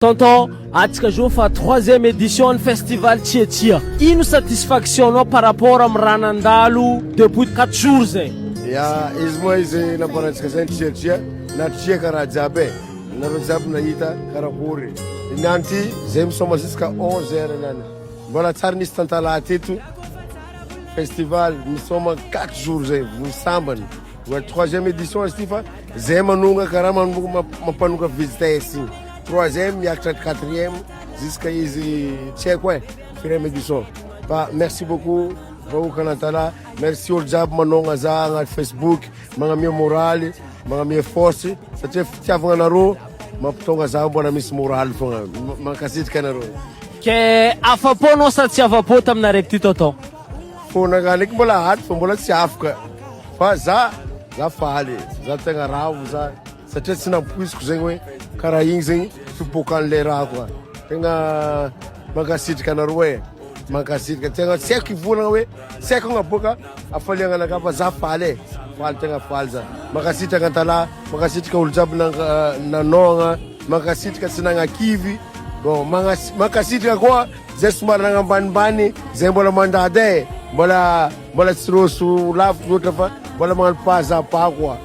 Tonton, atsika zao fa troisième édition ny festival Tsiatsia. Ino satisfaction nao par rapport amin'ny raha nandalo depuis 4 jours zay? Ya, izy moa izy nambarantsika zay ny triatria, natriaka raha jiaby e. Nareo jiaby nahita karakory. Niany ty zay misaoma jusqu'à 11 heures niany. Mbola tsary nisy tantalahy teto. Festival misaoma 4 jours zay, vo sambany. Mbola troisième édition izy ty fa zay manonga karaha mampanoka vitesse igny. Troisième miakatra quatrième jusqu'à izy tsy haiko e, quatrième édition. Fa merci beaucoup vahoaka an'Antalaha, merci olo jiaby manôgna za agnaty Facebook, magnamia moraly, magnamia force satria fitiavagna anareo mampitonga za mbola misy moraly fogna. Mankasitraka anareo. Ke afa-po anao sa tsy afa-po tamin'ny araiky ty, tonton? Fônagna ndraiky mbola ato fa mbola tsy afaka. Fa za faly, za tegna ravo za satria tsy nampoiziko zegny hoe karaha igny zegny fipoakan'le raha koa. Tegna mankasitraka anareo e, mankasitraka. Tegna tsy haiko hivolagna hoe tsy haiko agnaboaka hafaliagna anakahy fa za faly e, faly tegna faly za. Mankasitraka Antalaha, mankasitraka olo jiaby nanôhagna, mankasitraka tsy nagnakivy. Bon, mankasitraka koa zay somary nagnambanimbany, zay mbola mandady e, mbola tsy roso lavitra loatra fa mbola magnano pas à pas koa.